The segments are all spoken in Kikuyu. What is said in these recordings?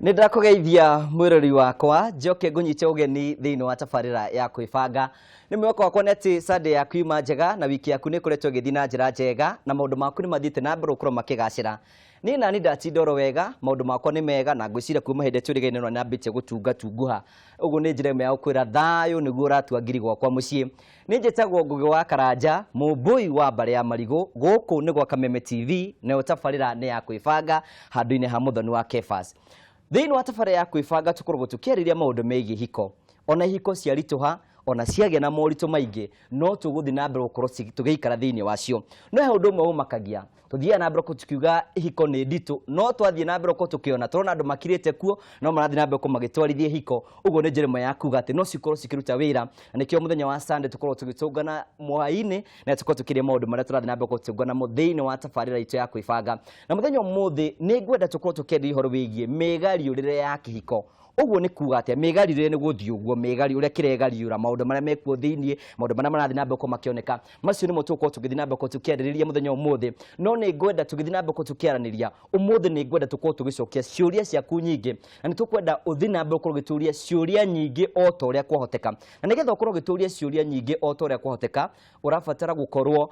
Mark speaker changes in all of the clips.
Speaker 1: Nĩ ndakũgeithia mwĩrori wakwa, njoke ngũnyite ũgeni thĩinĩ wa tabarĩra ya kwĩbanga. Nĩ mwĩhoko wakwa nĩ atĩ Sunday yaku yuma njega na wiki yaku nĩ ĩkoretwo ĩgĩthiĩ na njĩra njega na maũndũ maku nĩ mathiĩte na mbere gũkorwo makĩgacĩra. Niĩ nani ndatinda oro wega, maũndũ makwa nĩ mega na ngwĩciria kuma hĩndĩ tũrĩgaine no nĩambĩtie gũtunga tunguha. Ũguo nĩ njĩra ĩmwe ya gũkwĩra thayũ nĩguo ũratua ngiri gwakwa mũciĩ. Nĩ njĩtagwo Ngũgĩ wa Karanja, mũmbũi wa mbarĩ ya Marigũ, gũkũ nĩ gwa Kameme TV, nayo tabarĩra nĩ ya kwĩbanga handũ-inĩ ha Mũthoni wa Kefas. Thĩinĩ wa tabarĩra ya kwĩbanga tũkoragwo tũkĩarĩrĩria maũndũ megiĩ ihiko. Ona ihiko ciaritũha, ona ciagĩa na moritũ maingĩ, no tũgũthiĩ na mbere gũkorwo tũgĩikara thĩinĩ wacio. No he ũndũ ũmwe ũmakagia, Tũthiaga na mbere tukiuga ihiko nĩ nditũ, no twathiĩ na mbere gũkorwo tũkĩona, tũrona andũ makirĩte kuo, no marathiĩ na mbere gũkorwo magĩtwarithia ihiko. Ũguo nĩ njĩra ĩmwe ya kuga atĩ no cikorwo cikĩruta wĩra. Na nĩkĩo mũthenya wa Sunday tũkoragwo tũgĩtũngana hwaĩ-inĩ na tũkorwo tũkĩria maũndũ marĩa tũrathiĩ na mbere gũkorwo tũgĩtũngana namo thĩinĩ wa tabarĩra itũ ya kwĩbanga. Na mũthenya ũmũthĩ nĩ ngwenda tũkorwo tũkĩarĩria ũhoro wĩgiĩ mĩgariũrĩre ya kĩhiko. Ũguo nĩ kuga atĩa? Mĩgariũrĩre nĩ gũthiĩ ũguo, mĩgari ũrĩa kĩregariũra, maũndũ marĩa mekuo thĩinĩ, maũndũ marĩa marathiĩ na mbere gũkorwo makĩoneka. Macio nĩmo tũgũkorwo tũgĩthiĩ na mbere gũkorwo tũkĩarĩrĩria mũthenya wa ũmũthĩ. No nĩ ngwenda tũgĩthiĩ na mbere gũkorwo tũkĩaranĩria, ũmũthĩ nĩ ngwenda tũkorwo tũgĩcokia ciũria ciaku nyingĩ, na nĩ tũkwenda ũthiĩ na mbere gũkorwo ũgĩtũria ciũria nyingĩ o ta ũrĩa kwahoteka. Na nĩgetha ũkorwo ũgĩtũria ciũria nyingĩ o ta ũrĩa kwahoteka, ũrabatara gũkorwo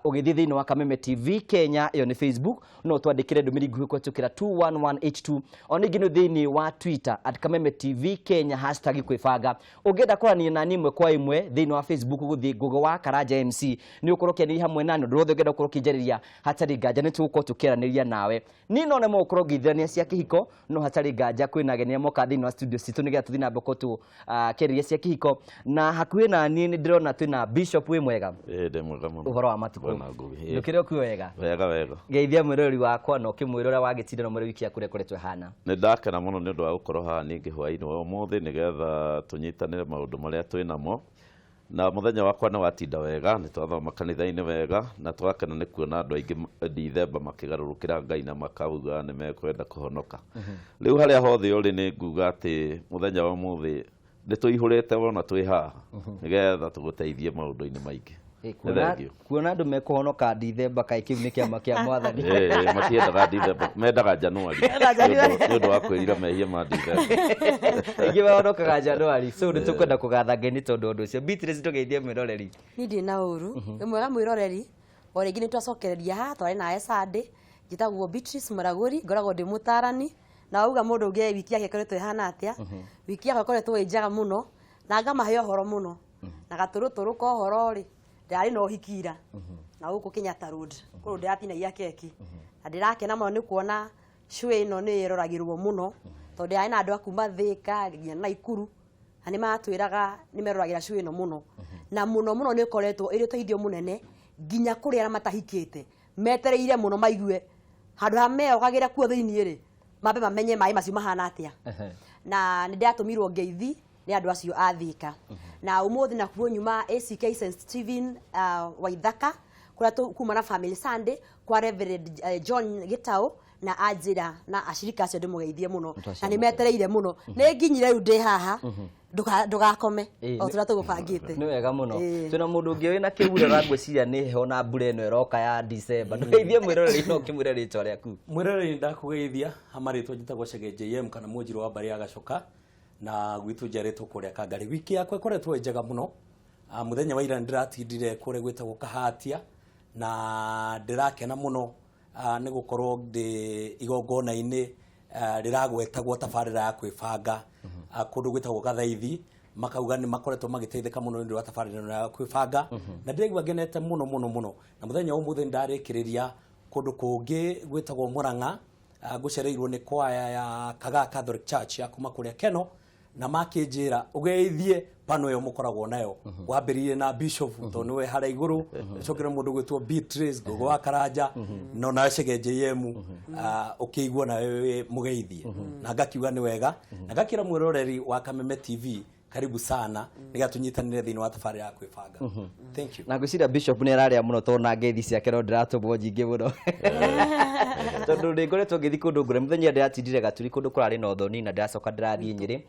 Speaker 1: ũgĩthiĩ thĩinĩ wa Kameme TV Kenya, ĩyo nĩ Facebook, no twandĩkĩre ndũmĩrĩri nguhĩ kũhetũkĩra 21182. O ningĩ nĩ thĩinĩ wa Twitter @KamemeTV Kenya hashtag kwĩbanga. Ũngĩenda kwaranĩria nani ĩmwe kwa ĩmwe thĩinĩ wa Facebook gũthiĩ Ngũgĩ wa Karanja MC, nĩ ũkorwo ũkĩaranĩria hamwe nani ũndũ wothe ũngĩenda gũkorwo ũkĩnjarĩria hatarĩ nganja nĩ tũgũkorwo tũkĩaranĩria nawe. Niĩ no nemwo gũkorwo ngĩithania cia kĩhiko, no hatarĩ nganja kwĩna ageni arĩa mokaga thĩinĩ wa studio citũ nĩgetha tũthiĩ na mbere gũkorwo tũkĩarĩria cia kĩhiko. Na hakuhĩ na niĩ nĩ ndĩrona twĩna Bishop, wĩ mwega?
Speaker 2: Ĩĩ, ndĩ mwega mũno.
Speaker 1: Ũhoro wa matukũ?
Speaker 2: Bwana Ngũgĩ. Ĩĩ.
Speaker 1: Ndũkĩrĩ okuo wega?
Speaker 2: Wega wega.
Speaker 1: Geithia mwĩroreri wakwa na ũkĩmwĩra ũrĩa wagĩtinda na ũmwĩre wiki yaku ũrĩa ĩkoretwo ĩhana.
Speaker 2: Nĩ ndakena mũno nĩ ũndũ wa gũkorwo haha ningĩ hwaĩ-inĩ wa ũmũthĩ nĩgetha tũnyitanĩre maũndũ marĩa twĩ namo. Na mũthenya wakwa nĩ watinda wega, nĩ twathoma kanitha-inĩ wega na twakena nĩ kuona andũ aingĩ Dithemba makĩgarũrũkĩra Ngai na makauga nĩ mekwenda kũhonoka. Rĩu harĩa hothe ũrĩ nĩ nguga atĩ mũthenya wa ũmũthĩ nĩ tũihũrĩte wona twĩ haha nĩgetha tũgũteithie maũndũ-inĩ maingĩ.
Speaker 1: Ĩ,
Speaker 2: Nĩ
Speaker 1: kuona
Speaker 2: thengiũ.
Speaker 1: Kuona andũ mekũhonoka Dithemba kaĩ kĩu nĩ kĩama kĩa mwathani.
Speaker 2: Ĩ, matiendaga Dithemba, mendaga Januari
Speaker 1: Mendaga January.
Speaker 2: nĩ ũndũ wa kwĩrira mehia ma Dithemba.
Speaker 1: Aingĩ mahonokaga Januari, so nĩ tũkwenda kũgatha Ngai nĩ tondũ wa ũndũ ũcio. Beatrice, ndũgeithie mwĩroreri.
Speaker 3: Niĩ ndirĩ na ũru. Wĩ mwega mwĩroreri, o rĩngĩ nĩ twacokereria haha twarĩ nawe Sunday. Njĩtagwo Beatrice Mũragũri, ngoragwo ndĩ mũtarani. Na wauga mũndũ ũngĩ wiki yake ĩkoretwo ĩhana atĩa? Wiki yakwa ĩkoretwo ĩ njega mũno, na ngamahe ũhoro mũno. Na gatũrũtũrũ ka ũhoro rĩ, ndĩrarĩ na ũhiki ira na gũkũ Kenyatta Road kũndũ ndĩratinagia keki na ndĩrakena mũno nĩ kuona show ĩno nĩ ĩroragĩrwo mũno tondũ ndĩrarĩ na andũ a kuma Thĩka nginya Naikuru na nĩ matwĩraga nĩ meroragĩra show ĩno mũno na mũno mũno nĩ ĩkoretwo ĩrĩ ũteithio mũnene nginya kũrĩ arĩa matahikĩte metereire mũno maigue handũ ha meyogagĩre kuo thĩiniĩ rĩ mambe mamenye maĩ macio mahana atĩa. Na nĩ ndĩratũmirwo ngeithi nĩ andũ acio a Thika. Na ũmũthĩ nakuo nyuma ACK St Stephen Waithaka kũrĩa kuma na Family Sunday kwa Reverend John Gĩtaũ na anjĩra na ashirika acio ndĩmũgeithie mũno na nĩ metereire mũno. Nĩ nginyire rĩu ndĩ haha. Ndũgakome o tũrĩa tũgũbangĩte.
Speaker 1: Nĩ wega mũno. Twĩna mũndũ ũngĩ wĩna kĩgurara, ngwĩciria nĩ heho na mbura ĩno ĩroka ya December. Ndũgeithie mwĩroreri na ũkĩmwĩre rĩtwa rĩaku.
Speaker 4: Mwĩroreri, ndakũgeithia ha marĩtwa njĩtagwo Chege JM kana Mũnjirũ wa mbarĩ ya Gacoka na gwitũ njiarĩtwo kũrĩa Kangarĩ. Wiki yakwa ĩkoretwo ĩ njega mũno. Mũthenya wa ira nĩndĩratindire kũrĩa gwĩtagwo Kahatia na ndĩrakena mũno nĩ gũkorwo ndĩ igongona-inĩ rĩragwetagwo tabarĩra ya kwĩbanga kũndũ gwĩtagwo Gathaithi, makauga nĩ makoretwo magĩteithĩka mũno nĩ ũndũ wa tabarĩra ĩno ya kwĩbanga na ndĩraigua ngenete mũno mũno mũno. Na mũthenya wa ũmũthĩ nĩndarĩkĩrĩria kũndũ kũngĩ gwĩtagwo Mũrang'a, ngũcereirwo nĩ kwaya ya Kagaa Catholic Church ya kuma kũrĩa Keno na makĩnjĩra ũgeithie pano ĩyo mũkoragwo nayo. Wambĩrĩirie na bishop tondũ nĩwe harĩa igũrũ, ũcokere mũndũ gwĩtwo Beatrice Ngũgũ wa Karanja no nawe Chege JM, ũkĩigua nawe wĩ mũgeithie na ngakiuga nĩ wega na ngakĩra mwĩroreri wa Kameme TV. Karibu sana nĩgetha tũnyitanĩre thĩinĩ wa tabarĩra ya kwĩbanga. Thank you.
Speaker 1: Na ngwĩciria bishop nĩ ararĩa mũno tondũ na ngeithi ciake no ndĩratũmwo nyingĩ mũno, tondũ nĩ ngoretwo ngĩthiĩ kũndũ ngũrani. Mũthenya ndĩratindire Gaturi kũndũ kũrarĩ na ũthoni, na ndĩracoka ndĩrathiĩ Nyĩrĩ.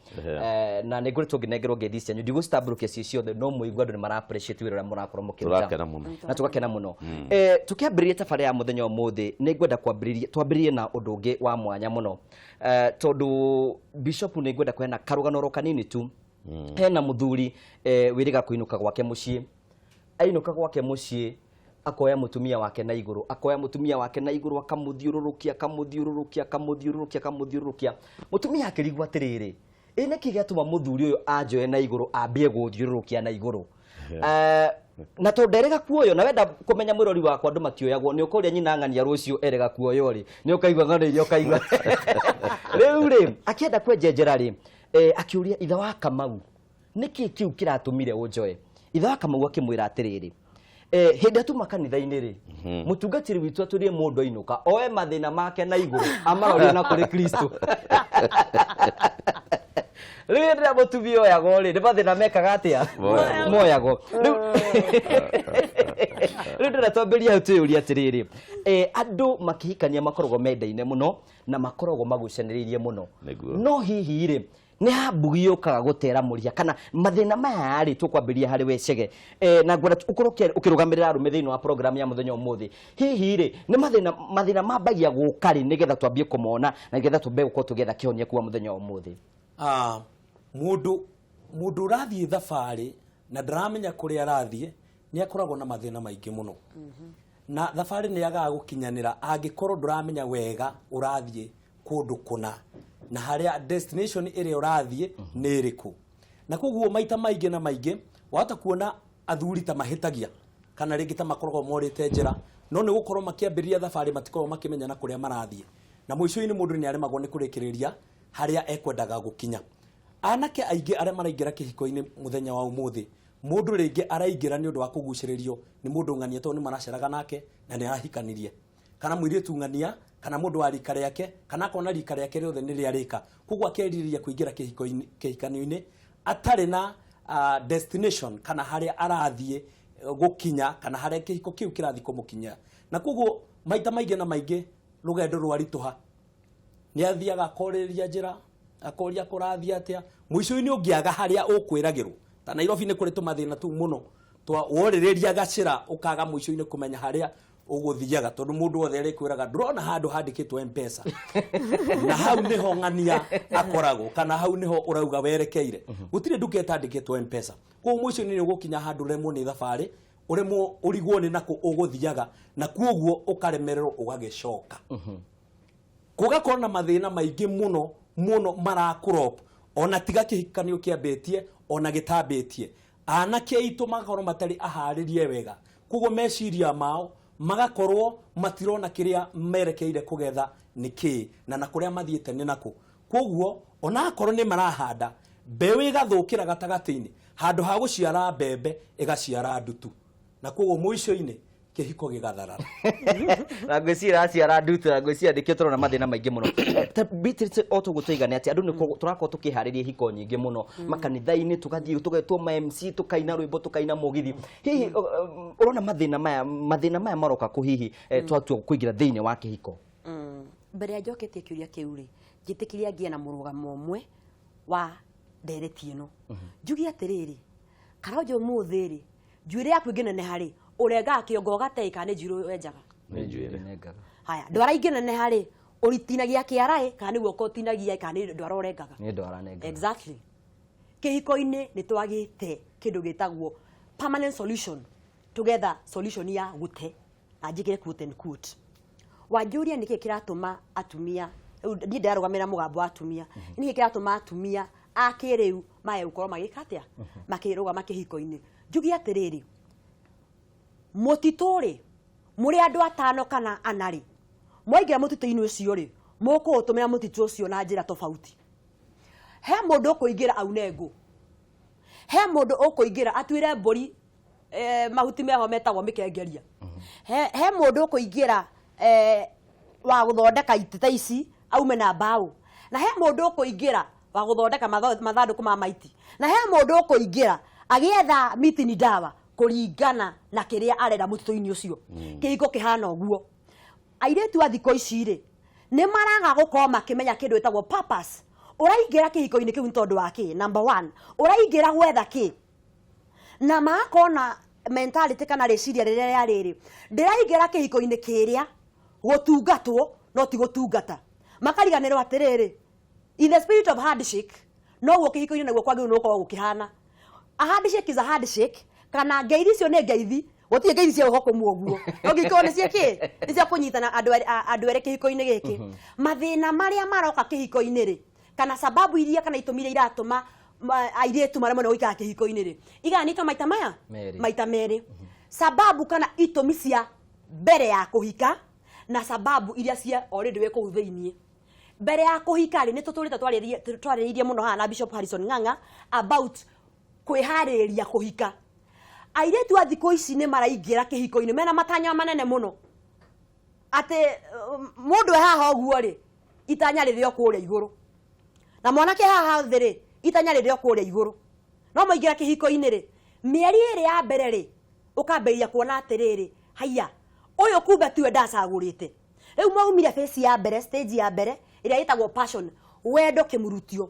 Speaker 1: Na nĩ ngoretwo ngĩnengerwo ngeithi cianyu, ndigũcitambũrũkia ciĩ ciothe, no mũigua andũ nĩ mara appreciate wĩra ũrĩa mũrakorwo mũkĩruta.
Speaker 2: Tũrakena mũno.
Speaker 1: Na tũgakena mũno. Tũkĩambĩrĩria tabarĩra ya mũthenya ũmũthĩ, nĩ ngwenda kwambĩrĩria, twambĩrĩrie na ũndũ ũngĩ wa mwanya mũno, tondũ bishop nĩ ngwenda kũheana karũgano oro kanini tu. Hena mũthuri wĩrĩga kũinũka gwake mũciĩ. Ainũka gwake mũciĩ, akoya mũtumia wake na igũrũ, akoya mũtumia wake na igũrũ, akamũthiũrũrũkia, akamũthiũrũrũkia, akamũthiũrũrũkia, akamũthiũrũrũkia. Mũtumia akĩrigwo atĩrĩrĩ, ĩ nĩkĩ gĩatũma mũthuri ũyũ anjoe na igũrũ, ambie gũthiũrũrũkia na igũrũ? Na tondũ nderega kuoyo, na wenda kũmenya, mwĩrori wakwa, andũ makĩoyagwo nĩ ũkũria nyina ng'ania rũciũ erega kuoyo rĩ, nĩ ũkaigua ng'ano iria ũkaigua. Rĩu rĩ, akĩenda kwenjenjera rĩ, akĩũria ithe wa Kamau, nĩkĩ kĩu kĩratũmire ũnjoe? Ithe wa Kamau akĩmwĩra atĩrĩrĩ, hĩndĩ ĩrĩa tuma kanitha-inĩ rĩ, mũtungatĩri witũ atwĩrire mũndũ ainũka oe mathĩna make na igũrũ, amarorie na kũrĩ Kristo. Rĩu hĩndĩ ĩrĩa mũtumia oyagwo rĩ, nĩ mathĩna mekaga atĩa?
Speaker 2: Moyagwo.
Speaker 1: Moyagwo. Rĩu ndĩrenda twambĩrĩrie hau, twĩyũrie atĩrĩrĩ, andũ makĩhikania makoragwo mendaine mũno na makoragwo magucanĩrĩirie mũno. No hihi rĩ, nĩ hambugi yũkaga gũtera mũrĩa kana mathĩna maya rĩ? Tũkwambĩrĩria harĩ we Chege, na ngwenda ũkorwo ũkĩrũgamĩrĩra arũme thĩinĩ wa program ya mũthenya ũmũthĩ. Hihi rĩ, nĩ mathĩna mambagia gũka rĩ, nĩgetha twambie kũmona na nĩgetha twambe gũkorwo tũgĩetha kĩhonia kuma mũthenya wa ũmũthĩ?
Speaker 4: Mũndũ ũrathiĩ thabarĩ na ndaramenya kũrĩa arathiĩ nĩ akoragwo na mathĩna maingĩ mũno, na thabarĩ nĩ yagaga gũkinyanĩra angĩkorwo ndũramenya wega ũrathiĩ kũndũ kũna na harĩa destination ĩrĩa ũrathiĩ nĩ ĩrĩkũ. Na koguo maita maingĩ na maingĩ wahota kuona athuri ta mahĩtagia kana rĩngĩ ta makoragwo morĩte njĩra, no nĩ gũkorwo makĩambĩrĩria thabarĩ matikoragwo makĩmenya na kũrĩa marathiĩ, na mũico-inĩ mũndũ nĩ aremagwo nĩ kũrĩkĩrĩria harĩa ekwendaga gũkinya. Anake aingĩ arĩa maraingĩra kĩhiko-inĩ mũthenya wa ũmũthĩ, mũndũ rĩngĩ araingĩra nĩ ũndũ wa kũgucĩrĩrio nĩ mũndũ ng'ania, tondũ nĩ maraceraga nake na nĩ arahikanirie, kana mũirĩtu ng'ania, kana mũndũ wa rika rĩake, kana akona rika rĩake rĩothe nĩ rĩarĩka, koguo akerirĩria kũingĩra kĩhikanio-inĩ atarĩ na destination kana harĩa arathiĩ gũkinya, kana harĩa kĩhiko kĩu kĩrathiĩ kũmũkinyia. Na koguo maita maingĩ na maingĩ rũgendo rwaritũha, nĩ athiaga akorĩrĩria njĩra, akoria kũrathiĩ atĩa. Mũico-inĩ ũngĩaga harĩa ũkwĩragĩrwo, ta Nairobi nĩ kũrĩ tũmathĩna tũu mũno twa worĩrĩria gacĩra, ũkaga mũico-inĩ kũmenya harĩa ũgũthiaga, tondũ mũndũ wothe arĩkwĩraga ndũrona handũ handĩkĩtwo Mpesa, na hau nĩho ng'ania akoragwo, kana hau nĩho ũrauga werekeire. Gũtirĩ nduka ĩtandĩkĩtwo Mpesa. Koguo mũico-inĩ nĩ ũgũkinya handũ ũremwo nĩ thabarĩ, ũremwo, ũrigwo nĩ nakũ ũgũthiaga, na kuoguo ũkaremererwo ũgagĩcoka. Gũgakorwo na mathĩna maingĩ mũno mũno marakũrop, ona tiga kĩhikanio kĩambĩtie ona gĩtambĩtie. Anake aitũ magakorwo matarĩ aharĩrie wega, koguo meciria mao magakorwo matirona kĩrĩa merekeire kũgetha nĩ kĩĩ na kũrĩa mathiĩte nĩ nakũ. Koguo ona akorwo nĩ marahanda mbeũ, ĩgathũkĩra gatagatĩ-inĩ, handũ ha gũciara mbembe ĩgaciara ndutu, na koguo mũico-inĩ kĩhiko gĩgatharara.
Speaker 1: Na ngwĩciria aciara ndutu, na ngwĩciria nĩkĩo tũrona mathĩna maingĩ mũno. Ta Beatrice, o tũguo tũigane atĩ andũ nĩ tũrakorwo tũkĩharĩria ihiko nyingĩ mũno makanitha-inĩ, tũgathiĩ tũgetwo ma MC, tũkaina rwĩmbo, tũkaina mũgithi. Hihi ũrona mathĩna maya maroka kũ hihi twatua kũingĩra thĩinĩ wa kĩhiko?
Speaker 3: Mbere ya njoketie kĩũria kĩu rĩ, njĩtĩkĩria ngĩe na mũrũgamo ũmwe wa ndereti ĩno. Njuge atĩrĩrĩ, Karonjo, ũmũthĩ rĩ, njuĩrĩ yaku ĩngĩneneha rĩ, ũrengaga kĩongo ũgatei kana nĩ njuĩrĩ wenjaga?
Speaker 2: Nĩ njuĩrĩ.
Speaker 1: Nengaga.
Speaker 3: Haya, ndwara ingĩneneha rĩ, ũritinagia kĩara ĩ, kana nĩ guoko ũtinagia ĩ, kana nĩ ndwara ũrengaga?
Speaker 1: Nĩ ndwara nengaga.
Speaker 3: Exactly. Kĩhiko-inĩ nĩ twagĩte kĩndũ gĩtagwo permanent solution, tũgetha solution ya gũte, na njĩkĩre quote and quote. Wanjũria nĩkĩ kĩratũma atumia, rĩu niĩ ndĩrarũgamĩrĩra mũgambo wa atumia, nĩkĩ kĩratũma atumia a kĩrĩu mage gũkorwo magĩka atĩa, makĩrũgama kĩhiko-inĩ? Njuge atĩrĩrĩ, mũtitũ rĩ, mũrĩ andũ atano kana ana rĩ, mwaingĩra mũtitũ-inĩ ũcio rĩ, mũkũũtũmĩra mũtitũ ũcio na njĩra tofauti. He mũndũ ũkũingĩra aune ngũ, he mũndũ ũkũingĩra atuĩre mbũri mahuti meho metagwo mĩkengeria, he mũndũ ũkũingĩra wa gũthondeka itĩ ta ici aume na mbaũ, na he mũndũ ũkũingĩra Wa gũthondeka mathandũkũ ma maiti, na he mũndũ ũkũingĩra agĩetha miti ni dawa kũringana na kĩrĩa arenda mũtitũ-inĩ ũcio. Kĩhiko kĩhana ũguo. Airĩtu a thikũ ici rĩ, nĩ maraga gũkorwo makĩmenya kĩndũ gĩtagwo purpose. Ũraingĩra kĩhiko-inĩ kĩu nĩ tondũ wa kĩ? Number one, ũraingĩra gwetha kĩ? Na magakorwo na mentality kana rĩciria rĩrĩa rĩa rĩrĩ, ndĩraingĩra kĩhiko-inĩ kĩrĩa gũtungatwo no ti gũtungata. Makariganĩrwo atĩrĩrĩ, in the spirit of handshake, noguo kĩhiko-inĩ naguo kwagĩrĩirwo nĩ gũkorwo gũkĩhana. A handshake is a handshake, kana ngeithi icio nĩ ngeithi, gũtirĩ ngeithi cia guoko kũmwe ũguo, no nginya ikorwo nĩ cia kĩ, nĩ cia kũnyitana andũ andũ erĩ kĩhiko-inĩ gĩkĩ. Mathĩna marĩa maroka kĩhiko-inĩ rĩ, kana sababu iria kana itũmi iria iratũma airĩtu maremwo nĩ gũikara kĩhiko-inĩ rĩ, igayanĩtio maita maya
Speaker 1: Merĩ.
Speaker 3: Maita merĩ. Sababu kana itũmi cia mbere ya kũhika na sababu iria cia already wĩ kũu thĩiniĩ. Mbere ya kũhika rĩ, nĩ tũtũrĩte twarĩrĩirie mũno haha na Bishop Harrison Ng'ang'a about kwĩharĩrĩria kũhika. Airĩtu a thikũ ici nĩ maraingĩra kĩhiko-inĩ mena matanya manene mũno, atĩ mũndũ e haha ũguo rĩ, itanya rĩrĩ o kũrĩa igũrũ, na mwanake haha thĩ rĩ, itanya rĩrĩ o kũrĩa igũrũ. No maingĩra kĩhiko-inĩ rĩ, mĩeri ĩrĩ ya mbere rĩ, ũkambĩrĩria kuona atĩrĩrĩ, haiya, ũyũ kumbe tiwe ndacagũrĩte. Rĩu maumire phase ya mbere, stage ya mbere ĩrĩa ĩtagwo passion, wendo kĩmurutio.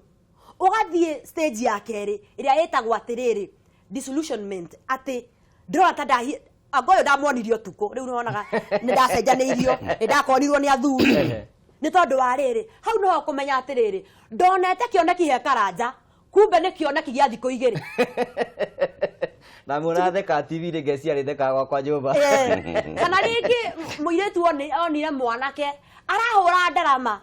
Speaker 3: Ũgathiĩ stage ya kerĩ ĩrĩa ĩtagwo atĩrĩrĩ, disillusionment, atĩ ndĩrona ta ndahi anga ũyũ ndamwonirie ũtukũ, rĩu nĩwonaga nĩ ndacenjanĩirio, nĩ ndakorirwo nĩ athuri. Nĩ tondũ wa rĩrĩ, hau nĩho ũkũmenya atĩrĩrĩ, ndonete kĩoneki he Karanja, kumbe nĩ kĩoneki gĩa thikũ igĩrĩ.
Speaker 1: Na mũratheka TV-inĩ, ngeciria arĩthekaga gwakwa nyũmba.
Speaker 3: Kana rĩngĩ mũirĩtu onire mwanake arahũra ndarama,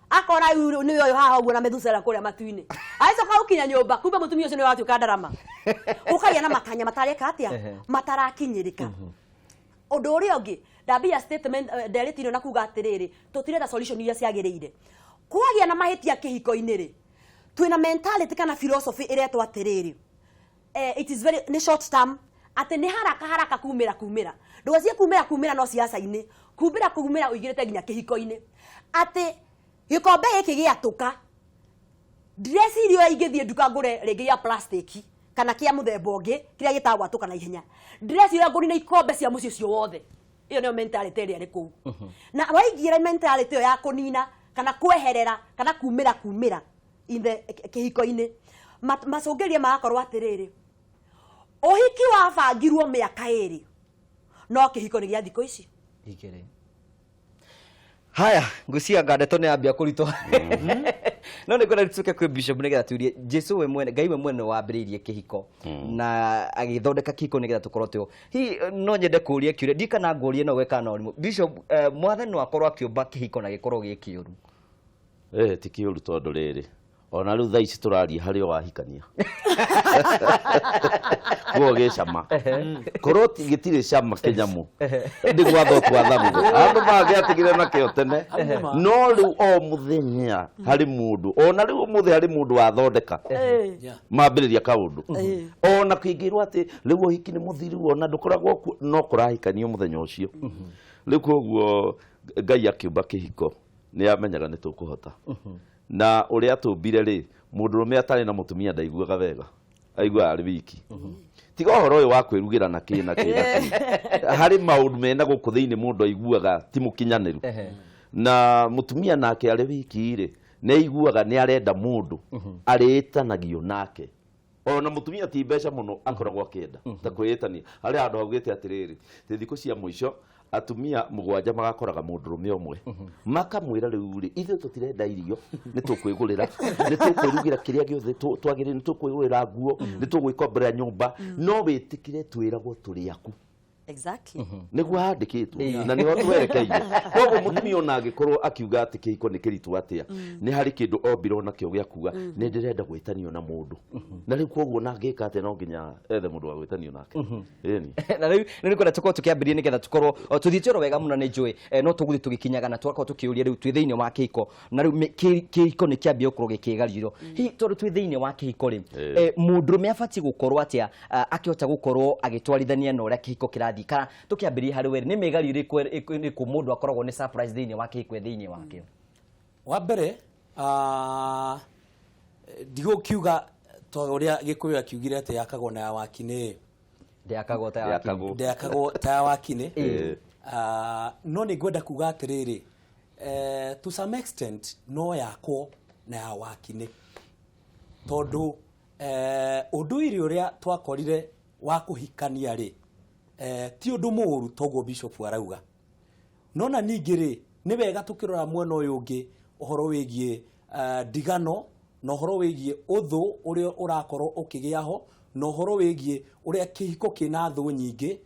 Speaker 3: akona rĩu nĩwe ũyũ haha ũguo na methusela kũrĩa matu-inĩ, agĩcoka gũkinya nyũmba, kumbe mũtumia ũcio nĩwe watuĩka ndarama. Gũkagĩa na matanya matareka atĩa, matarakinyĩrĩka. Ũndũ ũrĩa ũngĩ ndambia statement, nderĩti ĩno na kuga atĩrĩrĩ, tũtirenda solution iria ciagĩrĩire. Kwagĩa na mahĩtia kĩhiko-inĩ rĩ, twĩna mentality kana philosophy ĩretwo atĩrĩrĩ, it is very nĩ short term, atĩ nĩ haraka haraka kumĩra kumĩra, ndũgacie kumĩra kumĩra no ciaca-inĩ, kumĩra kumĩra ũingĩrĩte nginya kĩhiko-inĩ, atĩ gĩkombe gĩkĩ gĩatũka, ndireciria ũrĩa ingĩthiĩ nduka ngũre rĩngĩ gĩa plastic kana kĩa mũthemba ũngĩ kĩrĩa gĩtagwatũka na ihenya, ndĩreciria ũrĩa ngũnina ikombe cia mũciĩ ũcio wothe. Ĩyo nĩyo mentality ĩrĩa ĩrĩ kũu. Na waingĩra mentality ĩyo ya kũnina kana kweherera kana kumĩra kumĩra in the kĩhiko-inĩ, macũngĩrĩria magakorwo atĩrĩrĩ, ũhiki wabangirwo mĩaka 2, no kĩhiko nĩ gĩa thikũ ici
Speaker 1: 2. Haya, ngwĩciria anga ndeto nĩ yambia kũritũha, no nĩ ngwenda tucoke kwĩ bishop nĩgetha turie Jesu we mwene, Ngai we mwene wambĩrĩirie kĩhiko na agĩthondeka kĩhiko nĩgetha tũkorwo twĩho. Hihi no nyende kũria kĩũria, ndiũĩ kana ngũrie no gwĩka na ũrimũ. Bishop, mwathani no akorwo akĩũmba kĩhiko na gĩkorwo gĩ kĩũru?
Speaker 2: Ti kĩũru, tondũ rĩrĩ, ona rĩu thaa ici tũraria harĩ o wahikania kuo gĩcama, korwo gĩtirĩ cama kĩnyamũ nĩ gwatho twathagwo andũ mangĩatigire nakĩo tene. No rĩu o mũthenya harĩ mũndũ, ona rĩu ũmũthĩ harĩ mũndũ wathondeka mambĩrĩria kaũndũ, ona kĩngĩrwo atĩ rĩu ũhiki nĩ mũthiru, ona ndũkoragwo kuo, no kũrahikanio mũthenya ũcio rĩu. Koguo Ngai akĩũmba kĩhiko nĩ amenyaga nĩ tũkũhota, na ũrĩa atũmbire rĩ, mũndũrũme atarĩ na mũtumia ndaiguaga wega, aiguaga arĩ wiki. Tiga ũhoro ũyũ wa kwĩrugĩra na kĩ na kĩ na kĩ, harĩ maũndũ mena gũkũ thĩinĩ mũndũ aiguaga ti mũkinyanĩru. Na mũtumia nake arĩ wiki rĩ, nĩ aiguaga nĩ arenda mũndũ arĩĩtanagio nake. Ona mũtumia ti mbeca mũno akoragwo akĩenda ta kwĩĩtania. Harĩ handũ haugĩte atĩrĩrĩ, tĩ thikũ cia mũico atumia mũgwanja magakoraga mũndũrũme ũmwe, makamwĩra, rĩu rĩ, ithuĩ tũtirenda irio, nĩ tũkwĩgũrĩra, nĩ tũkwĩrugĩra kĩrĩa gĩothe twagĩrĩire, nĩ tũkwĩgũrĩra nguo, nĩ tũgwĩkomborera nyũmba, no wĩtĩkĩre twĩragwo tũrĩ aku. Nĩguo handĩkĩtwo na nĩho twerekeire. Koguo mũtumia ona angĩkorwo akiuga atĩ kĩhiko nĩ kĩritũ atĩa, nĩ harĩ kĩndũ ombirwo nakĩo gĩa kuga nĩ ndĩrenda gwĩtanio na mũndũ. Na rĩu koguo ona angĩka atĩa, no nginya ethe mũndũ wa gwĩtanio nake. Ĩni.
Speaker 1: Na rĩu nĩ kwenda tũkorwo tũkĩambĩrĩria nĩgetha tũkorwo tũthiĩte oro wega mũno. Nĩ njũĩ no tũgũthiĩ tũgĩkinyaga na tũgakorwo tũkĩũria rĩu twĩ thĩinĩ wa kĩhiko, na rĩu kĩhiko nĩ kĩambia gũkorwo gĩkĩgariũrwo. Hihi tondũ twĩ thĩinĩ wa kĩhiko rĩ, mũndũrũme abatiĩ gũkorwo atĩa akĩhota gũkorwo agĩtwarithania na ũrĩa kĩhiko kĩrathiĩ? Kana tũkĩambĩrĩria harĩ we, nĩ mĩgario ĩrĩkũ ĩrĩkũ mũndũ akoragwo nĩ surprise thĩinĩ wa kĩhiko e thĩinĩ wakĩo?
Speaker 4: Wa mbere, Ndigũkiuga ta ũrĩa Gĩkũyũ akiugire atĩ yakagwo na ya wakinĩ.
Speaker 1: Ndĩakagwo ta ya wakinĩ.
Speaker 2: Ndĩakagwo.
Speaker 4: Ndĩakagwo ta ya wakinĩ.
Speaker 2: Ĩĩ.
Speaker 4: No nĩ ngwenda kuga atĩrĩrĩ, to some extent no yakwo na ya wakinĩ, tondũ ũndũire ũrĩa twakorire wa kũhikania rĩ, ti ũndũ mũũru toguo bishop arauga. No na ningĩ rĩ, nĩ wega tũkĩrora mwena ũyũ ũngĩ, ũhoro wĩgiĩ ndigano na ũhoro wĩgiĩ ũthũ ũrĩa ũrakorwo ũkĩgĩa ho, na ũhoro wĩgiĩ ũrĩa kĩhiko kĩna thũ nyingĩ,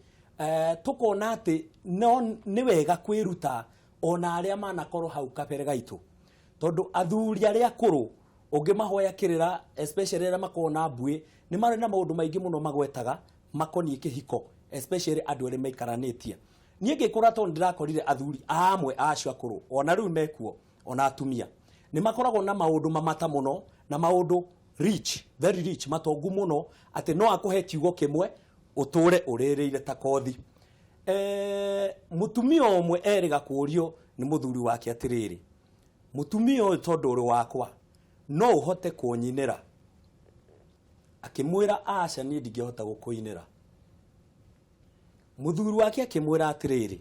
Speaker 4: tũkona atĩ no nĩ wega kwĩruta ona arĩa manakorwo hau kabere gaitũ, tondũ athuri arĩa akũrũ ũngĩmahoya kĩrĩra, especially arĩa makoragwo na mbuĩ, nĩ marĩ na maũndũ maingĩ mũno magwetaga makoniĩ kĩhiko, especially andũ arĩa maikaranĩtie. Niĩ ngĩkũra, tondũ ndĩrakorire athuri amwe acio akũrũ ona rĩu mekuo, ona atumia, nĩ makoragwo na maũndũ mamata mũno na maũndũ rich, very rich, matongu mũno, atĩ no akũhe kiugo kĩmwe ũtũre ũrĩrĩire ta kothi. Mũtumia ũmwe erĩga kũũrio nĩ mũthuri wake atĩrĩrĩ, mũtumia ũyũ, tondũ ũrĩ wakwa, no ũhote kũnyinĩra? Akĩmwĩra, aca, niĩ ndingĩhota gũkũinĩra. Mũthuri wake akĩmwĩra atĩrĩrĩ,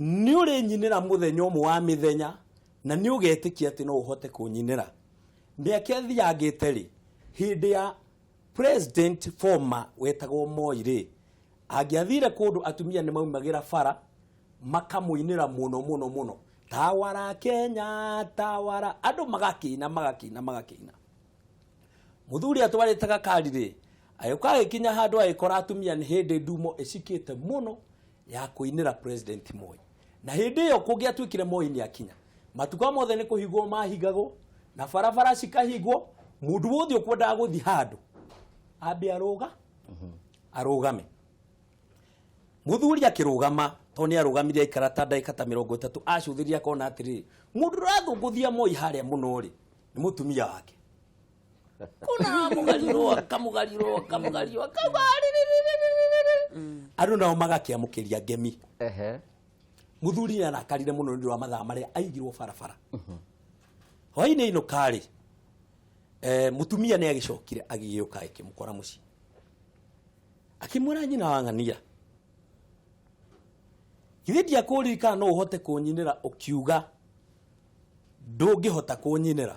Speaker 4: nĩ ũrĩnyinĩra mũthenya ũmwe wa mĩthenya na nĩ ũgetĩkia atĩ no ũhote kũnyinĩra. Mĩaka ĩthiangĩte rĩ, hĩndĩ ya president former wetagwo Moi rĩ, angĩathire kũndũ atumia nĩ maumagĩra bara makamũinĩra mũno mũno mũno, tawara Kenya tawara, andũ magakĩina magakĩina magakĩina. Mũthuri atwarĩte gakari rĩ, agĩũka agĩkinya handũ agĩkora atumia nĩ hĩndĩ ndumo ĩcikĩte mũno ya kũinĩra President Moi. Na hĩndĩ ĩyo kũngĩatuĩkire Moi nĩ akinya, matukũ mothe nĩ kũhingwo mahingagwo na barabara cikahingwo, mũndũ wothe ũkwendaga gũthiĩ handũ ambe arũga arũgame. Mũthuri akĩrũgama, tondũ nĩ arũgamire aikara ta ndagĩka ta 30, acũthĩria akona atĩrĩrĩ, mũndũ ũrathũngũthia Moi harĩa mũno rĩ, nĩ mũtumia wake. Kuna mũgarirwo akamũgarirwo akamũgarirwo akauga "Rĩrĩrĩrĩrĩrĩ." Andũ nao magakĩamũkĩria ngemi. Mũthuri nĩ arakarire mũno nĩ ũndũ wa mathaa marĩa aigirwo barabara. Hwainĩ inũka rĩ, mũtumia nĩ agĩcokire agĩgĩũka agĩkĩmũkora mũciĩ, akĩmwĩra, nyina wa ng'ania, githĩ ndiakũririkana no ũhote kũnyinĩra, ũkiuga ndũngĩhota kũnyinĩra?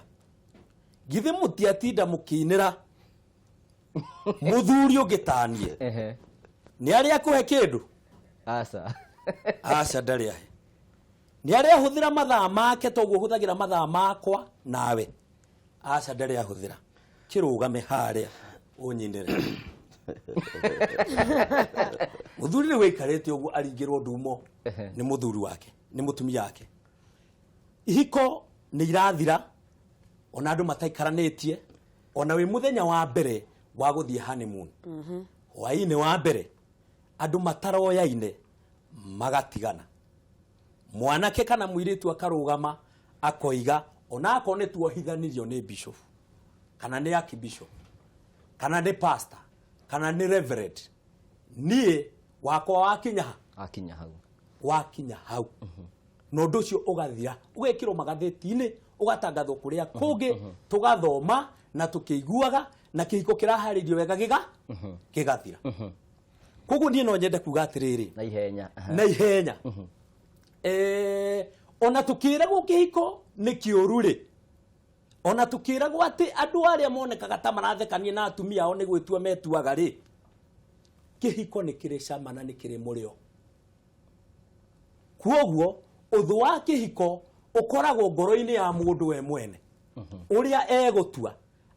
Speaker 4: Githĩ mũtiatinda mũkĩinĩra mũthuri ũngĩ taniĩ? Nĩ arĩa akũhe kĩndũ?
Speaker 1: Aca.
Speaker 4: Aca, ndarĩ ahe. Nĩ arĩa ahũthĩra mathaa make toguo hũthagĩra mathaa makwa nawe? Aca, ndarĩ ahũthĩra. Kĩrũgame harĩa ũnyinĩre. Mũthuri rĩu aikarĩte ũguo aringĩrwo ndumo nĩ mũthuri wake, nĩ mũtumia wake. Ihiko nĩ irathira ona andũ mataikaranĩtie, ona wĩ mũthenya wa mbere wa gũthiĩ honeymoon, hwaĩ-inĩ wa mbere, andũ mataroyaine magatigana. Mwanake kana mũirĩtu akarũgama akoiga, ona akorwo nĩ tuohithanirio nĩ bishop kana nĩ archbishop kana nĩ pastor kana nĩ reverend, niĩ wakwa wakinya ha?
Speaker 1: Akinya hau.
Speaker 4: Wakinya hau. Na ũndũ ũcio ũgathira, ũgekĩrwo magathĩti-inĩ, ũgatangathwo kũrĩa kũngĩ, tũgathoma na tũkĩiguaga, na kĩhiko kĩraharĩirio wega gĩgathira. Koguo niĩ no nyende kuga atĩrĩrĩ,
Speaker 1: na ihenya.
Speaker 4: Na ihenya, ona tũkĩragwo kĩhiko nĩ kĩũru rĩ, ona tũkĩragwo atĩ andũ arĩa monekaga ta marathekania na atumia ao nĩ gwĩtua metuaga rĩ, kĩhiko nĩ kĩrĩ cama na nĩ kĩrĩ mũrĩo. Kuoguo ũthũ wa kĩhiko ũkoragwo ngoro-inĩ ya mũndũ we mwene, ũrĩa egũtua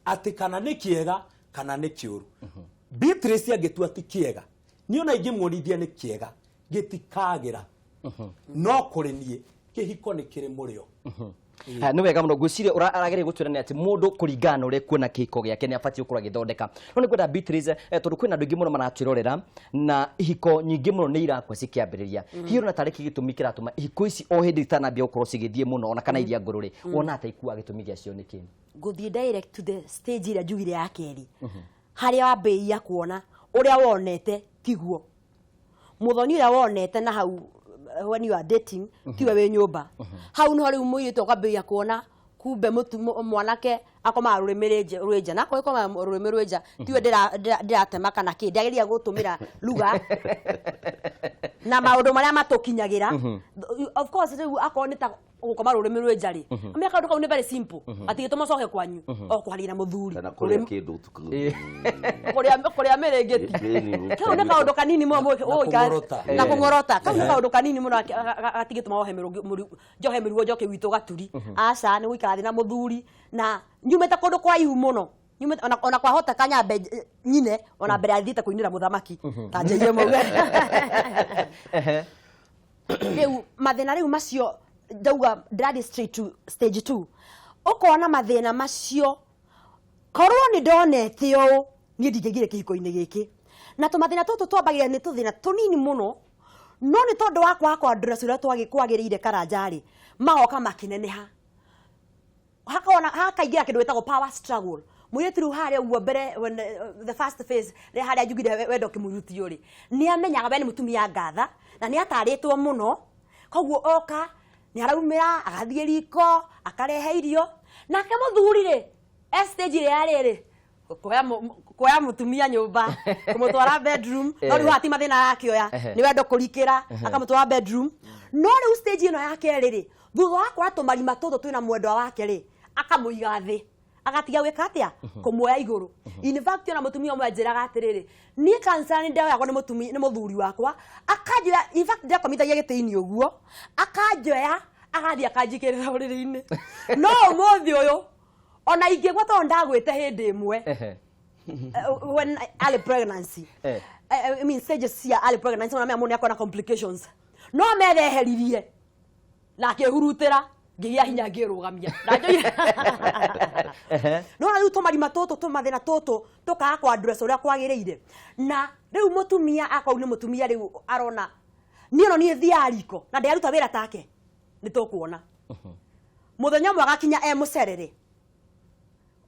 Speaker 4: atĩ kana nĩ kĩega kana nĩ kĩũru. Beatrice angĩtua ti kĩega, niĩ ona ingĩmuonithia nĩ kĩega, gĩtikagĩra. No kũrĩ niĩ kĩhiko nĩ kĩrĩ mũrĩo.
Speaker 1: Ha, nĩ wega mũno. Ngwĩciria arageria gũtwĩra nĩ atĩ mũndũ kũringana na ũrĩa kuona kĩhiko gĩake nĩ abatiĩ gũkorwo agĩthondeka. No nĩ ngwenda Beatrice, tondũ kwĩna andũ aingĩ mũno maratwĩrorera na ihiko nyingĩ mũno nĩ irakua cikĩambĩrĩria, hihi ũrona tarĩ kĩ gĩtũmi kĩratũma ihiko ici o hĩndĩ itanambia gũkorwo cigĩthiĩ mũno, ona kana iria ngũrũ rĩ, wona ta ikuaga, gĩtũmi gĩacio nĩ kĩ?
Speaker 3: Ngũthiĩ direct to the stage ĩrĩa njugire ya kerĩ, harĩa wambĩrĩria kuona ũrĩa wonete tiguo mũthoni ũrĩa wonete na hau, when you are dating, tiwe wĩ nyũmba. Hau niho rĩu mũirĩtu akwambĩrĩria kuona. Kumbe mwanake akomaga rũrĩmĩ rwĩ nja, na akorwo ĩkomaga rũrĩmĩ rwĩ nja, tiwe ndĩratema kana kĩ, ndĩageria gũtũmĩra lugha na maũndũ marĩa matũkinyagĩra. Of course, rĩu akorwo nĩ ta gũkoma rũrĩmĩ rwĩ nja rĩ, amenya kaũndũ kau nĩ very simple, atigĩtũma ũcoke kwanyu o kwaria na mũthuri.
Speaker 2: Kana kũrĩa kĩndũ ũtukũ.
Speaker 3: Kũrĩa mĩrĩngĩti.
Speaker 2: Ĩni,
Speaker 3: Kau nĩ kaũndũ kanini mũno.
Speaker 4: Na kũng'orota.
Speaker 3: Na kũng'orota, kau nĩ kaũndũ kanini mũno gatigĩtũma wohe njohe mĩruo njoke gwitũ gaturi. Aca, nĩ gũikara thĩ na mũthuri na nyumĩte kũndũ kũraihu mũno, nyumĩte ona kwahoteka nyambe nyine ona mbere ya thiĩte kũinĩra mũthamaki ta njaire mauge. Rĩu mathĩna rĩu macio ndauga ndĩrathiĩ straight to stage 2. Ũkona mathĩna macio, korwo nĩ ndonete ũũ, niĩ ndingĩingĩre kĩhiko-inĩ gĩkĩ. Na tũmathĩna tũtũ twambagĩrĩria nĩ tũthĩna tũnini mũno, no nĩ tondũ wa kwaga kwandũra ũrĩa kwagĩrĩire karanja-rĩ, magoka makĩneneha, hakona hakaingĩra kĩndũ gĩtagwo power struggle. Mũirĩtu rĩu harĩa ũguo mbere, when the first phase rĩa harĩa njugire wendo kĩmurutio rĩ, nĩ amenyaga we nĩ mũtumia ngatha na nĩ atarĩtwo mũno, koguo oka nĩ araumĩra, agathiĩ riko, akarehe irio. Nake mũthuri rĩ, e stage ĩrĩa ya rĩrĩ kuoya mũtumia nyũmba, kũmũtwara bedroom, no rĩu haha ti mathĩna arakĩoya, nĩ wendo kũrikĩra, akamũtwara bedroom. No rĩu stage ĩno ya kerĩ rĩ, thutha wa kuoya tũmarima tũtũ twĩna mwendwa wake rĩ, akamũiga thĩ, agatiga gwĩka atĩa, kũmuoya igũrũ. In fact, ona mũtumia ũmwe anjĩraga atĩrĩrĩ, niĩ cancer nĩ ndoyagwo nĩ mũtumia, nĩ mũthuri wakwa, akanjoya. In fact, ndakomithagia gĩtĩ-inĩ ũguo, akanjoya, agathiĩ akanjikĩrĩra ũrĩrĩ-inĩ. No ũmũthĩ ũyũ ona ingĩgwa, tondũ ndagwĩte hĩndĩ ĩmwe when early pregnancy, I mean stages cia early pregnancy, ona mea mũndũ nĩakorwo na complications, no mereheririe na akĩhurutĩra, ngĩgĩa hinya, ngĩrũgamia na njoire. No na rĩu tũmarima tũtũ, tũmathĩna tũtũ tũkaga kwa address ũrĩa kwagĩrĩire, na rĩu mũtumia akorwo nĩ mũtumia rĩu arona niĩ no niĩ thiaga riko na ndĩraruta wĩra take, nĩ tũkuona mũthenya ũmwe agakinya e mũcerere.